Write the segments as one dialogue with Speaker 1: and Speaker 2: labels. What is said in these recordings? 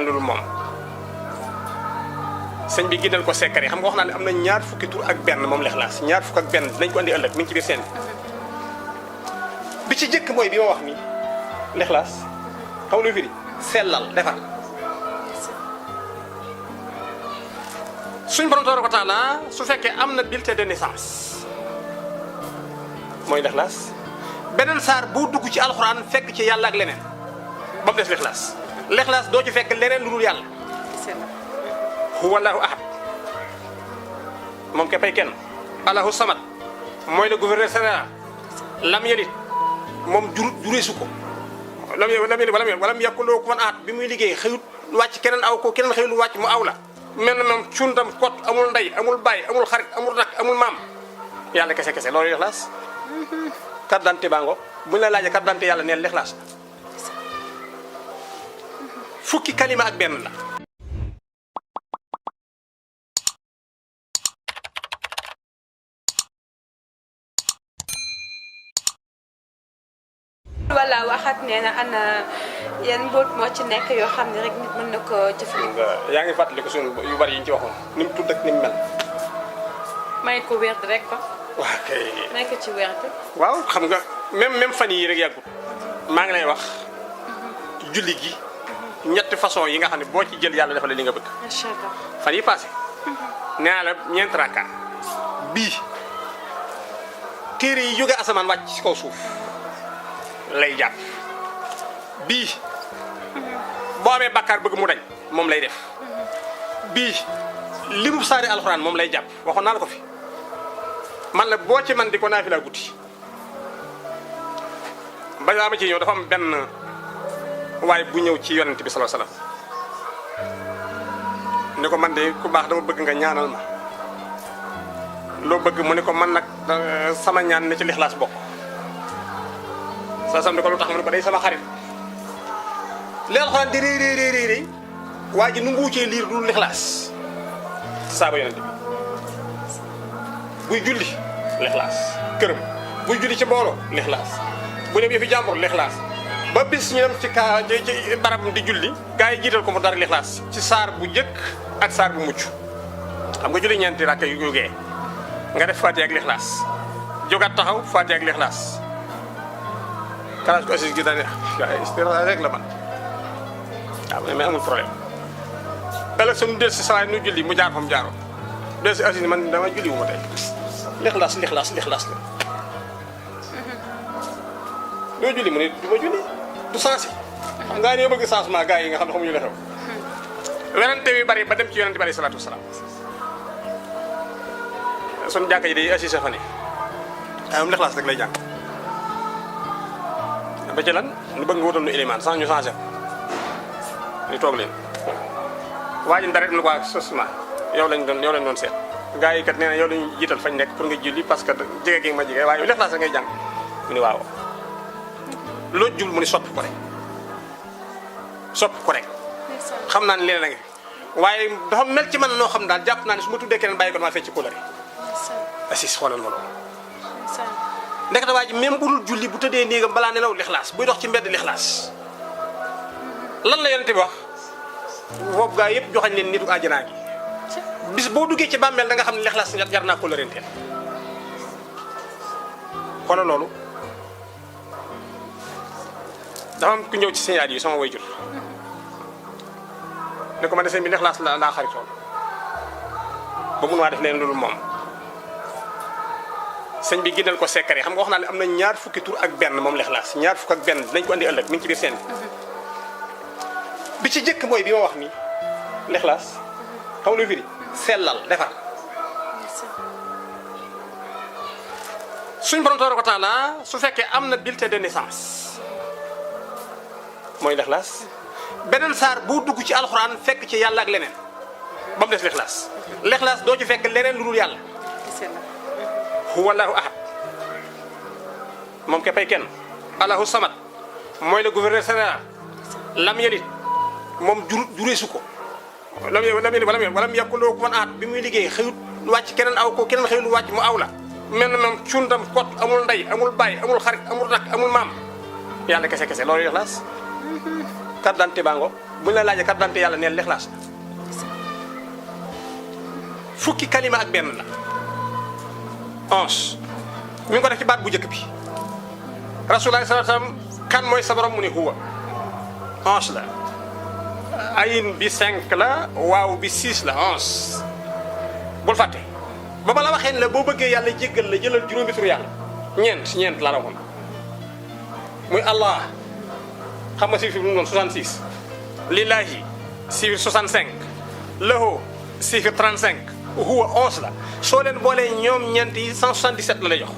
Speaker 1: loolu moom sëñ bi gindal ko secret xam nga wax naa ne am na ñaar fukki tur ak benn moom lixlaas ñaar fukk ak benn dinañ ko andi ëllëg mi ngi ci biir seen bi ci jëkk mooy bi ma wax nii lixlaas xam lu firi sellal defar suñ borom tabaaraka wa taala su fekkee am na bulletin de naissance mooy lixlaas beneen saar boo dugg ci alxuraan fekk ci yàlla ak leneen ba mu des lixlaas lixlaas doo ci fekk leneen lu dul yàlla huwallaahu ahad moom keppay kenn allahu samad mooy le gouverneur général lam yelit moom jureesu ko lam yelit walam yakun lahu kufuwan ahad bi muy liggéey xëyut wàcc keneen aw ko keneen xëyut lu wàcc mu aw la mel na moom cundam kot amul ndey amul baay amul xarit amul rak amul maam yàlla kese kese loolu lixlaas carte d'identité bango buñ la laajee carte d'identité yàlla neel lixlaas fukki kalima ak benn la
Speaker 2: wala waxat nee na ana yan mbóot moo ci nekk yoo xam ne rek nit mën na ko jëfandikoo.
Speaker 1: yaa ngi fàttali ko suñu yu bari yi ñu ci waxoon ni mu tudd ak ni mu mel.
Speaker 2: may ko werd rek ko.
Speaker 1: waaw kay.
Speaker 2: may ko ci werd.
Speaker 1: waaw xam nga même fan yii rek yàggut maa ngi lay wax julli gi ñetti façon yi nga xam ne boo ci jël yàlla defal li nga bëgg.
Speaker 2: macha allah
Speaker 1: fan yi passé nee naa la ñeenti rakka bii téere yi jóge asamaan wàcc ci kaw suuf lay jàpp bii boo amee bàkkaar bëgg mu dañ moom lay def bii limu saari alxuraan moom lay jàpp waxoon naa la ko fi man la boo ci man di ko naafila guddi balaa ma ci ñëw dafa am benn waaye bu ñëw ci yonent bi sallallahu alayhi wasallam ni ko man de ku baax dama bëgg nga ñaanal ma loo bëgg mu ne ko man nag sama ñaan ne ci lixlaas bokk sa sam ni ko lu tax mu ne ko day sama xarit li alxuraan di réy waa ji nu ngu cee liir du lixlaas saaba yonent bi buy julli lixlaas këram buy julli ci mbooloo lixlaas bu dem yëfi jàmbur lixlaas ba bis ñu dem ci barab di julli gaa yi jiital ko mu dara lixlaas ci saar bu njëkk ak saar bu mucc xam nga julli ñeenti rakka yu jógee nga def fàtte ak lixlaas jógaat taxaw fàtte ak lixlaas kalaas ko assis gi daane istiraha rek la man waaw mais amul problème ëllëg sa nu del si sawaay nu julli mu jaar fa mu jaaroon del si assis ni man dama julli wu ma tey lixlaas la doo julli mu ne du ma julli du sensé xam ngaa ñoo bëgg changement gars yi nga xam ne xamuñu la xew werante wi bari ba dem ci yonente bi alayhi salaatu wasalaam sun jàkka ji day assisé fa ne am lixlaas rek lay jàng ba ci lan nu bëgg nga wutal nu élément sans ñu changé ñu toog leen waa ji dara nu ko sosma yow lañ doon seet gars yi kat nee na yow lañu jiital fañ nekk pour nga julli parce que jege gi ma jege waaye lixlaas rek ngay jàng mu ni waaw loo jul mu ni sopp ko rek xam naa ne leen la nga waaye dafa mel ci man noo xam daal jàpp naa ne su ma tuddee keneen bàyyi ko dama fecc kóolare assis xoolal ma loolu ndekete waa ji même bu dul julli bu tëddee néegam balaa nelaw lixlaas buy dox ci mbedd lixlaas lan la yonente bi wax boobu gaa yëpp joxañ leen nitu àjjanaa gi bis boo duggee ci bàmmeel da nga xam ne lixlaas jar naa kóolarenteel xoolal loolu dafa am ku ñëw ci sëñ yi sama wayjur ne ko ma desee bi lixlaas laa xaritoon ba mun waa def leen loolu moom sëñ bi gindal ko secret xam nga wax naa ne am na ñaar fukki tur ak benn moom lixlaas ñaar fukk ak benn dinañ ko andi ëllëg mi ngi ci biir seen bi ci jëkk mooy bi ma wax nii lixlaas xam lu firi sellal defar suñ borom tabaaraka wa taala su fekkee am na bulletin de naissance mooy lixlaas beneen saar boo dugg ci alxuraan fekk ci yàlla ak leneen ba mu des lixlaas doo ci fekk leneen lu dul yàlla huwallaahu ahad moom keppay kenn allahu samad mooy le gouverneur général lam yelit moom jureesu ko lam yelit walam yakun lahu kufuwan ahad bi muy liggéey xëyut wàcc keneen aw ko keneen xëyut wàcc mu aw la mel na moom cundam kot amul ndey amul baay amul xarit amul rak amul maam yàlla kese loolu lixlaas carte d'identité bango buñ la laajee carte d'identité yàlla neel lixlaas la fukki kalima ak benn la 11 mi ngi ko def ci baat bu njëkk bi rasulullah sallallahu alayhi wasallam kan mooy sa borom mu ne huwa 11 la ayin bi 5 la waaw bi 6 la 11 bul fàtte ba ma la waxee ne la boo bëggee yàlla jéggal la jëlal juróomi tur yàlla ñeent la waxoon muy allah xam nga chiffre bi mu doon 66 lillahi chiffre 65 lahu chiffre 35 huwa 11 la soo leen boolee ñoom ñeent yi 177 la lay jox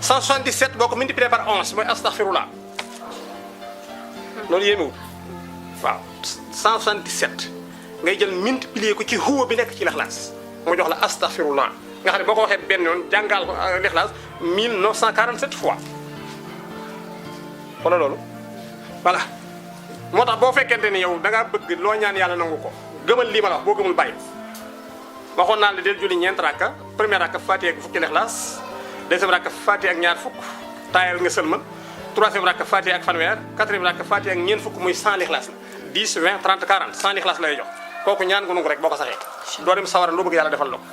Speaker 1: 177 boo ko multiplié par 11 mooy astaghfirullah loolu yéemewul waaw 177 ngay jël multiplier ko ci huwa bi nekk ci lixlaas mu jox la astaghfirullah nga xam ne boo ko waxee benn yoon jàngal ko lixlaas 1947 fois wala loolu voilà moo tax boo fekkente ni yow da ngaa bëgg loo ñaan yàlla nangu ko gëmal lii ma la wax boo gëmul bàyyi waxoon naa la del julli ñeent rakka première rakka fàtte ak fukki lixlaas deuxième rakka fàtte ak ñaar fukk taayal nga sëlmal troisième rakka fàtte ak fanweer quatrième rakka fàtte ak ñeent fukk muy 100 lixlaas la 10 20 30 40 100 lixlaas lay jox kooku ñaan gu nungu rek boo ko saxee doo dem sawara loo bëgg yàlla defal la ko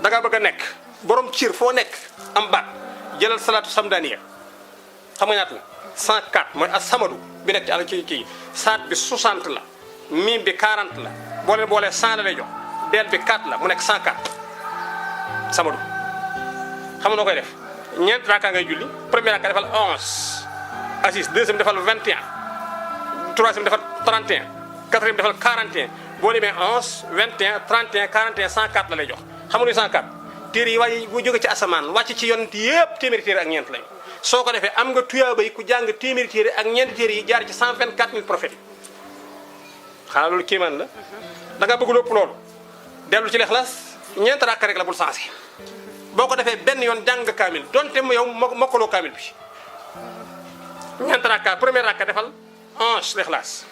Speaker 1: da ngaa bëgg a nekk borom ciir foo nekk am baat jëlal salaatu samdaniya xam nga ñaata la 104 mooy asamadu bi nekk ci àll ci kii saat bi 60 la miim bi 40 la boo leen boolee 100 la lay jox deel bi 4 la mu nekk 104 samadu xam nga noo koy def ñeent raaka ngay julli premier raaka defal 11 assis deuxième defal 21 troisième defal 31 quatrième defal 41 boo demee 11 21 31 41 104 la lay jox xam nga luy 104 téere yi waaye bu jóge ci asamaan wàcc ci yonent yëpp téeméeri téere ak ñeent lañu soo ko defee am nga tuyaaba yi ku jàng téeméeri téere ak ñeenti téere yi jaar ci 124000 prophètes yi xanaa loolu kéemaan la da nga bëgg lépp loolu dellu ci lixlaas ñeent raaka rek la bul sensé boo ko defee benn yoon jàng kaamil donte mu yow mokkaloo kaamil bi ñeent raaka premier raaka defal 11 lixlaas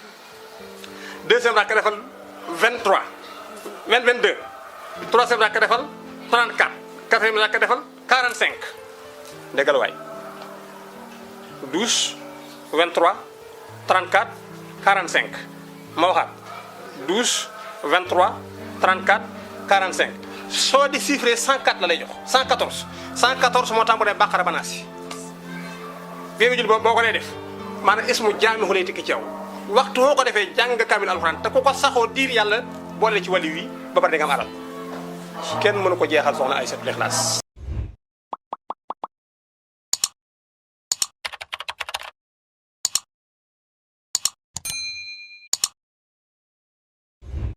Speaker 1: deuxième raaka defal 23 22 troisième raaka defal 34 quatrième raaka defal 45 ndégal waay 12 23 34 45 ma waxaat 12 23 34 45 soo di chiffre 104 la lay jox 114 moo tàmbalee bàqara banaasi bi nga jul boo ko dee def maanaam ismu jaami xulay tikki ci yow waxtu woo ko defee jàng kaamil alxuraan te ku ko saxoo diir yàlla boole ci wàllu wi ba pare da nga am alal kenn mënu ko jeexal soxna Aysatu Lixlaas